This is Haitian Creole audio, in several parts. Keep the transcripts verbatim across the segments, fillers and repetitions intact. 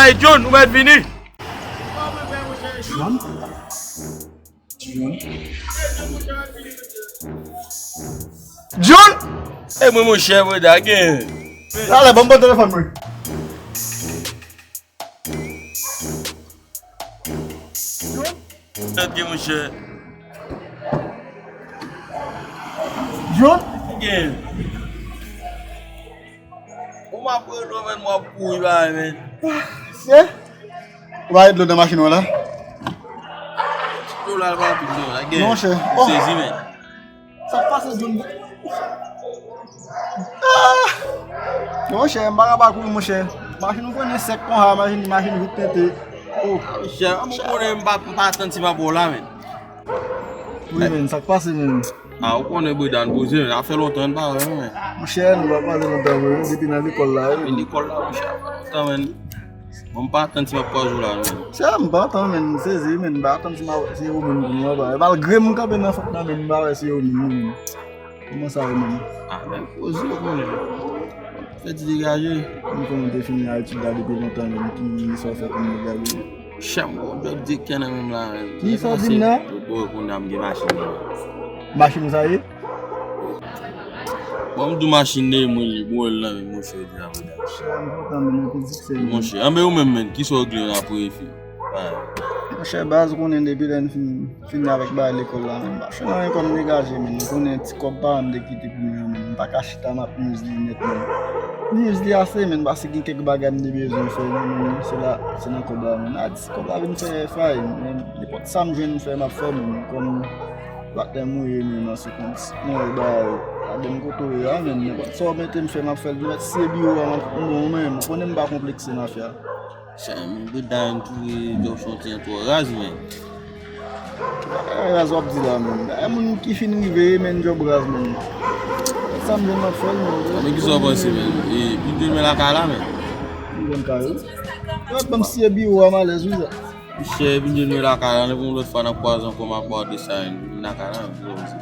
Hey, John, ou mèt vini. John? John? John? E mwen, monchè, mwen ta gen. Talè, ban m pran telefòn mwen. John? Tande, monchè. John? Gen. Ou m ap rele w, men, m ap kouri ba, men. Se? Ou pa gen dlo nan machin ou la? Dlo la, pa anpil, non, la gen. Non, chè. Ou sezi, men. Sa k pase, John? Ah! Monchè, m pa ka pa kouri, monchè. Machin ou konnen sèk konsa, machin, machin vit tente. Oh. Monchè, m konnen m pa, m pa tann si m ap wè w la, men. Wi, men, sa k pase, men? Ah, ou konnen Breda n poze, men. Sa fè lontan n pa wè, men. Monchè, nou pa pale lontan, men. Depi nan lekòl la, wi. Depi lekòl la, monchè, sa fè lontan, men. Bon, m pa tann si m ap kwaze w la, non. Sa, m pa tann, men, m sezi, men, m pa tann si m ap, si ou menm pou mwen, pa. Malgre m kanpe nan fòk nan, men, m pa wè si ou menm, non, men. Kòman sa ye, men? Ah, men, poze w konnen. Fè ti degaje. M konnen w te fini etid la depi lontan, men, ki sa w fè kòm degaje? Chè m gon djòb direktè nan men m la, men. Ki sa w di m la? Bon, kounye a m gen machin nan. Machin sa ye? Bon, m di w machin nan, mwen li, mwen l nan men m, monchè, di a vrè. Chè, m kontan, men, men, pitit se li. Monchè, anben ou menm, men, kisa w gen apre fi? Monchè, baz, ou konnen depi lè n fin, fin avèk bagay lekòl la, men, m pa fè anyen kòm degaje, men, ou konnen ti kòb paran m te kite pou mwen an, men, m pa ka chita m ap use li nèt, men. M use li ase, men, paske gen kèk bagay m te bezwen fè, men, men, se la, se nan kòb la, men. A di si kòb la vin fè fay, men, nenpòt sa m jwenn m fè, m ap fè, men, kòm batè m ou ye, men, nan se konn, mwen, ba, gade m kote w ye a, men, nenpòt sa w mete m fè, m ap fè l, mèt siye biwo a, m ap, m bon, men, ou konnen m pa konplekse mafya. Chè, men, Breda n touye djòb chantier an twò raz, men. Bagay raz w ap di la, men. Bagay moun ki fin rive, men, djòb raz, men. Sa m jwenn m ap fè l, men. Men kisa w panse, men? E, vin jwenn mwen lakay la, men. Vin jwenn kay ou? Yo ap ban m siye biwo a, m alèz, wi, sa. Monchè, vin jwenn mwen lakay la, nenpòt yon lòt fwa n ap kwaze ankò, m ap ba w de sa, men. Vin lakay la, men, kisa w panse?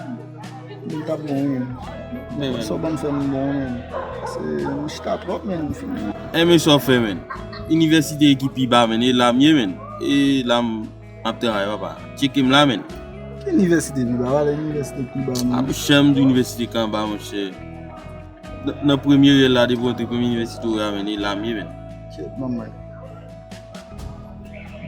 Men t ap bon, wi. Men, men. Sa w ban m fè m bon, men. Se, m chita twòp, men, m fini. Enben sa w fè, men. Inivèsite ki pi ba, men. E la m ye, men. E la m ap travay, papa. Tcheke m la, men. Ki inivèsite pi ba? Pale inivèsite pi ba, men. A, monchè, m di inivèsite k anba, monchè. Nan, nan premye riyèl la, depi w antre premye inivèsite w a, men. E la m ye, men. Kèt, manman.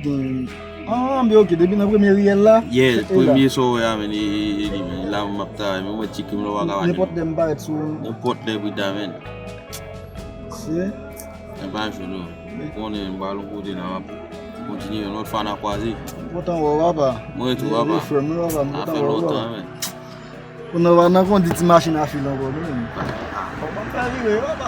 Gen, ah, men ok, depi nan premye riyèl la? Yeah, e la. Premye sa w wè a, men, e, e, e li, men. La m ap travay, men mwen tcheke m lè w pa ka pale. Nenpòt lè m parèt sou ou. Nenpòt lè, Breda, men. Se? Men pa jwenn ou. Ou konnen, m pa al yon kote la, m ap kontinye, yon lòt fwa n a kwaze. M kontan wè w, papa. Mwen tou, papa. Frè m, papa, m kontan wè w, papa. Sa fè lontan, men. Kounye a w nan kondi ti machin a fil ankò, non, men. Fòk mwen fè vire, papa.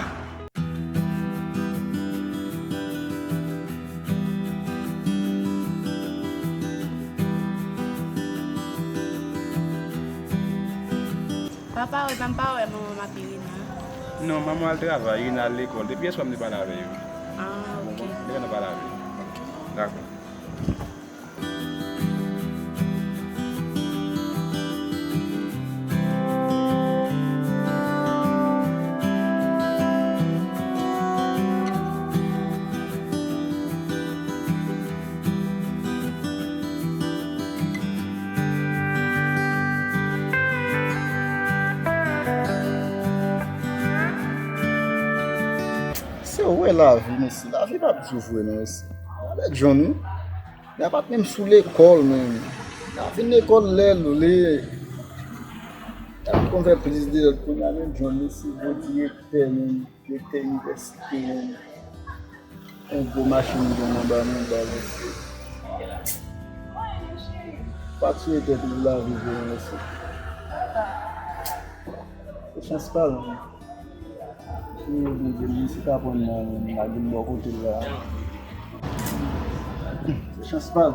Papa, ou pa m pa wè manman m ak Irina? Non, manman al travay, Irina al lekòl. Depi yèswa m te pale avè yo. Ah, ok. Bon, bon, depi nou pale avè yo. Dakò. Se vre lavi, mesye. Lavi p ap di vre, non, mesye. Gade John, wi. Li pa t menm sou lekòl, menm. Li fin lekòl lè l vle. Li ap konn fè plis de lòt kounye a, men John, li se gwo direktè, menm, direktè inivèsite, menm. Yon gwo machin John anba, menm, ba, mesye. Pa tiye tèt ou pou lavi vre, mesye. Se chans pa l, menm. Wi, Bondye, misye ka pran nan, nan lage m bò kote l la. Se chans pa l.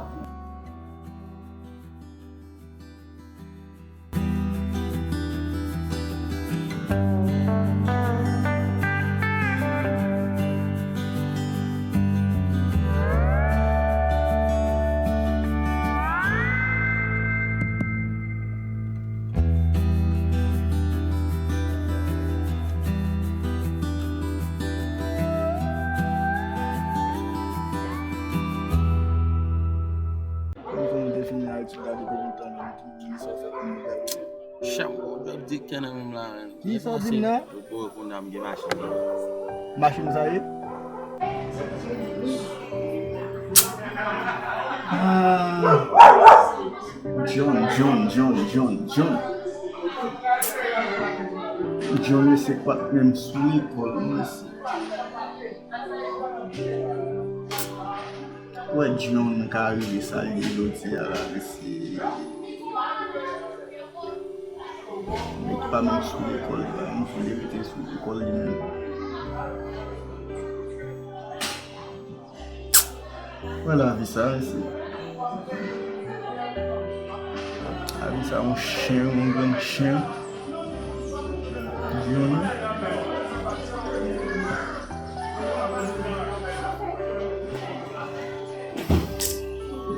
Ti gade pou lontan menm, ki sa w fè pou mwen gade. Cham, w ap di kè nan menm la, menm. Ki sa w di m nan? Yo pou kounye a m gen machin. Machin sa ye? Ah. John, John, John, John, John. John, mesye pa t menm sou lekòl, mesye. Wè, John ka rive sa l ye jodi a la, mesye. Nèg pa menm sou lekòl, li pa menm sou, li rete sou lekòl li menm. Wè lavi sa, mesye. Lavi sa, yon chen, yon grenn chen. Yon, non?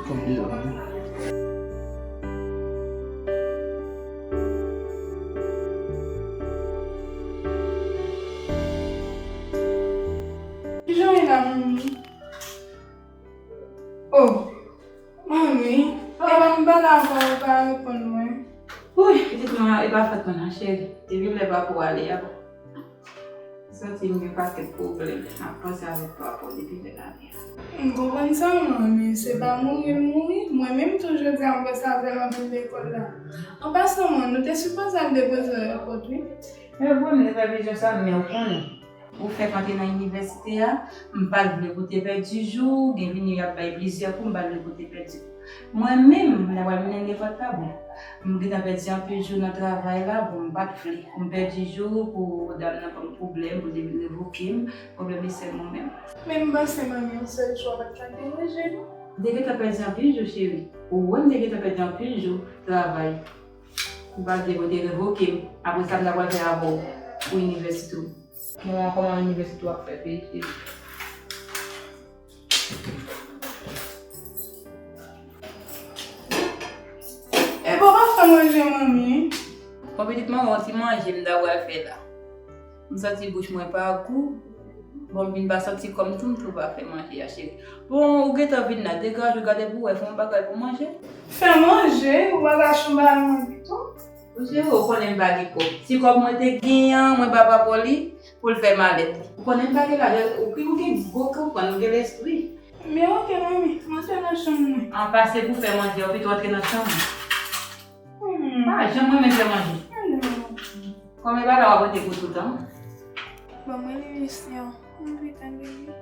Konbyen, non? Kijan w ye la, manmi? Oh, manmi, epa m pale avè w, ou pa reponn mwen. Wouyy, pitit mwen, e pa fòt mwen non, cheri. Depi lè papa w ale a, bon. Santi m gen pakèt pwoblèm. M ap panse avèk papa w depi lè l ale a. M konprann sa, manmi. Se pa mouri l mouri. Mwen menm tou jodi a m panse avè l anpil lekòl la. An pasan, mwen, nou te sipoze al depoze w ayewopò, wi. Men bon, m te fè vizyon sa, men ou konnen. Ou fèk antre nan inivèsite a, m pa t vle pou w te pèdi jou, gen vini y ap bay plizyè kou, m pa t vle pou w te pèdi. Mwen menm, lè pral mennen lekòl la, bon, m gentan pèdi anpil jou nan travay la, bon, m pa t vle pou m pèdi jou, pou dam nan ban m pwoblèm, pou li vin revoke m, pwoblèm li sèl mwen menm. Men m panse manmi yon sèl jou a pa t ka deranje nou. M te gentan pèdi anpil jou, cheri. Ou wè m te gentan pèdi anpil jou travay. M pa t vle pou w te revoke m. Apre sa, m ta pral fè avè w pou inivèsite w. Bon, kòman inivèsite w ap fèt, wi, cheri? Epa w pa fè manje, manmi? Bon, pitit manman, yon ti manje m ta pral fè la. M santi bouch mwen pa gou. Bon, m vin pa santi kò m tou, m tou pa fè manje a, cheri. Bon, ou gentan vin la, degaje w, gade pou w wè, fè yon bagay pou manje. Fè manje? Ou pa ka achte yon bagay manje tou? Cheri, ou konnen m pa gen kòb. Si kòb mwen te genyen an, mwen pa pa ba w li pou l fè malèt. Ou konnen m pa gen lajan, ou ki ou gen gwo konprann, ou gen lespri. Men oke, manmi, m antre nan chanm mwen. An pase pou fè manje, ou pito antre nan chanm ou. Hmm. Pa janm renmen fè manje. Hmm. Kòm e pa la w ap rete pou toutan. Ban mwen li, mesye. M vle tande li.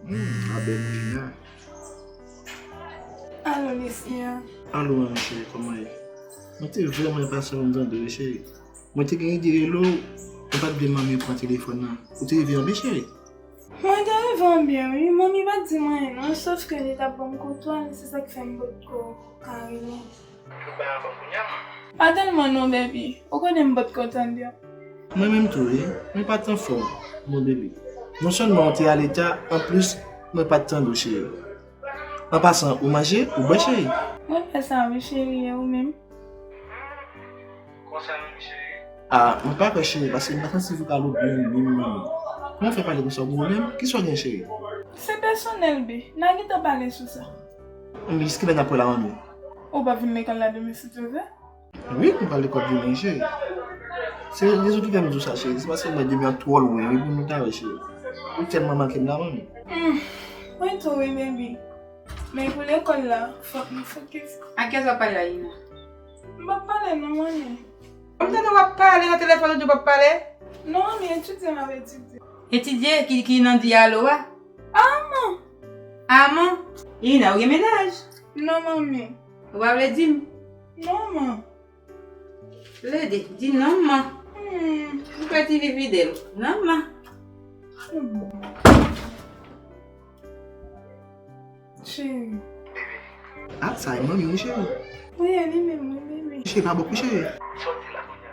Hmm, a bèl manje a. Alo, Lucia. Alo, manmi cheri, kòman ye? Mwen te vrèman enpasyan pou m tande w, cheri. Mwen te gen ide rele w, mwen pa t vle manmi pran telefòn nan. Ou te rive an byen, cheri? Mwen te rive an byen, wi. Manmi pa t di m anyen, non, sòf ke li t ap ban m kout twal, se sa k fè m potko ka rele w. Ou bay anfòm kounye a, manmi? Pa tèlman non, baby. Ou konnen m potko tande w. Mwen menm tou, wi. Mwen pa t anfòm, mon bebe. Non sèlman w te aleta, anplis, mwen pa t tande w, cheri. An pasan, ou manje, ou bwè, cheri? Mwen fè sa, wi, cheri, e ou menm? Konsa menm, cheri? A, mwen pa kwè, cheri, paske m pa santi vokal ou byen menm, menm. Kòman w fè pale konsa, ou gen pwoblèm? Kisa w gen, cheri? Se pèsonèl, bi. N a gentan pale sou sa. Men jiskilè n ap wè la, manmi? Ou p ap vin lekòl la demen, si Dye vle? Wi, m pral lekòl demen, cheri. Se rezon ki fè m di w sa, cheri. Se paske m wè demen an twò lwen, wi, pou nou ta wè, cheri. Ou tèlman manke m la, manmi. Hmm, mwen tou, wi, baby. Men pou lekòl la, fòk nou fokis. A kiyès w ap pale la, Ina? M p ap pale, non, manmi. M tande w ap pale nan telefòn, ou di w p ap pale? Non, manmi, etidye m ap etidye. Etidye? Ki, ki nan di alo a? Aman! Aman? Ina, ou gen mennaj? Non, manmi. Ou pa vle di m? Non, man. Lede, di non, man. Hmm. Ou kwè ti vi fidèl? Non, man. Hmm. Cheri. Bebe. A, sa e manmi w, cheri. Wi, e li menm, wi, bebe. Cheri, pa bòk ou, cheri. Sa w di la kounye a?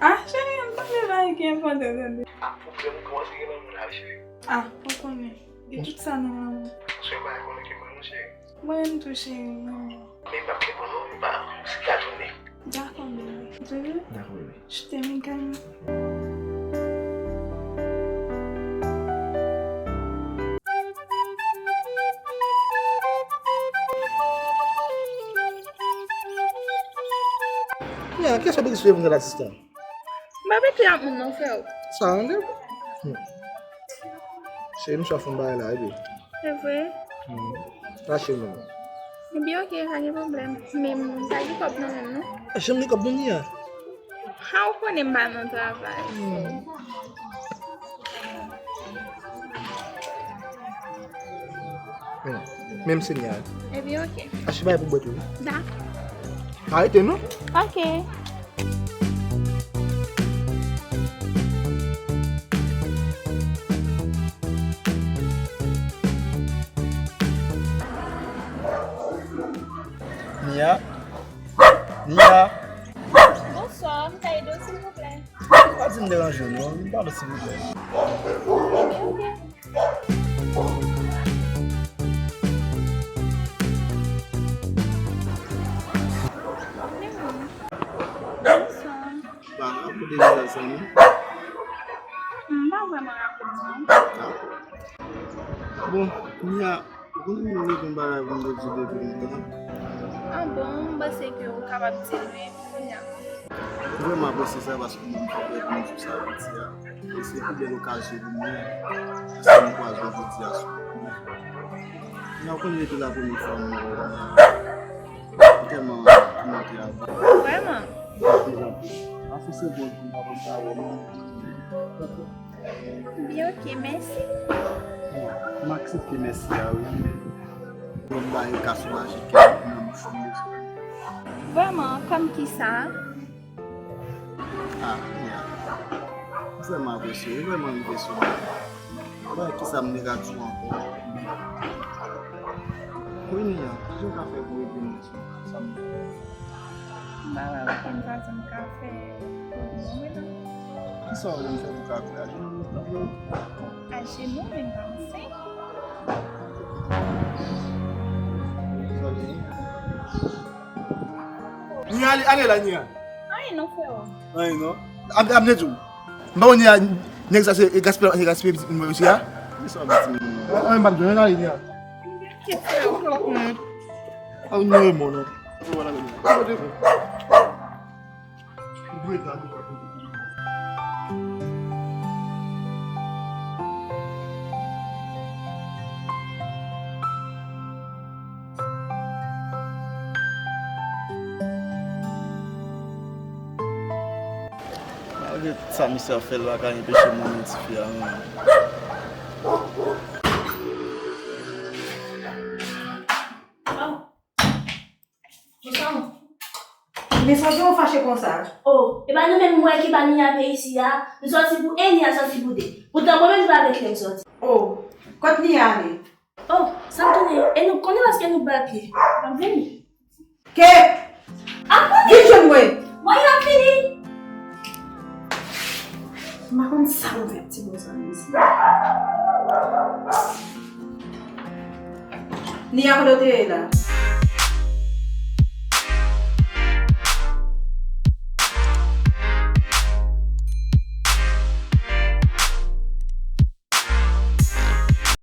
A, cheri, m tande bagay ki enpòtan, tande. A, pwoblèm ou kòmanse gen nan moun la, cheri. A, ou konnen. Gen tout sa nan lanmou. Se yon bagay konnen ke mwen, non, cheri. Mwen menm tou, cheri, mwen menm. Men m p ap reponn ou, m pa, si ta tounen. Dakò, bebe. Je t'aime également. Nia, kiyès w ap ekspire pou m gade atis la? M pa pete ak moun non, frè. Sa randevou? Hmm. Cheri, m sot fè yon bagay la, epi. Se vre? Hmm. Lache m non. Ebyen, oke, pa gen pwoblèm. Men m pa gen kòb nan men m non. Lache m gen kòb nan men an. How w konnen m pa nan travay? Hmm. Hmm. Menm se Nia. Ebyen, oke. Achte bagay pou bwè tou wi. Dakò. Arete non. Oke. Nia. Nia. Bonswa, m ka ede w, silvouplè? Pa di m deranje w non, m pale silvouplè. Ok. Bonswa. Ba, ou de nouvèl zanmi? M pa vrèman raple m non. Dakò. Bon, Nia, ou konnen m gen yon bagay pou m te di w depi lontan. Ah bon, m panse ke ou kapab di l wi, kounye a. M vrèman apresye sa paske ou menm tou prè pou m di w sa jodi a. E se pi bèl okazyon pou mwen, paske nou kwaze jodi a sou wout mwen. Nia, ou konnen depi la premye fwa m wè w, m tèlman toumante avè w. Vrèman? Anpil, anpil. Anfen, se bon, m pa konn sa wè w non. Byen, oke, mèsi. Bon, m aksepte mèsi a wi. Bon, m ba yo ka soulaje kè m nan bouch mwen. Vrèman, kòm kisa? Ah, Nia. M vrèman apresye w, ou vrèman rive sou mwen. Bon, kisa m te ka di w ankò? Wi, Nia, kijan w ka fè pou ede m sou sa m bezwen? M pa wè okenn fason m ka fè pou ou non, medam. Kisa w vle m fè pou w ka fè? Ajenou m ap tann ou. Ajenou, men m pa ansent. Kisa w genyen? Nia, ale, ale la, Nia. Anyen non, freo. Anyen non. Ap, ap vle di w. M pa konn Nia, nèg sa se gaspiye, se gaspiye pitit moun mwen mesye a. Kisa w ap di m? Anyen m pa t jwenn, ale, Nia. Kèt, freo. Anyen non, non. Malgre tout sa misye ap fè, l pa ka enpeche m renmen tifi a non. Bonswa. Men sa w gen w fache konsa? Oh, e pa nou menm m wè ki ba Nia pe isi a. M sòti pou en, Nia sòti pou de. Poutan mwen menm se pa avèk li m sòti. Oh, kot Nia ale? Oh, sa m tounen. E nou konnen paske nou bat li. M ap vini. Ke? Ap vini. Vin jwenn mwen. Mwen ap vini. M pa konn sa pou m fè ak ti bòs sa menm si. Nia, kote w te ye la?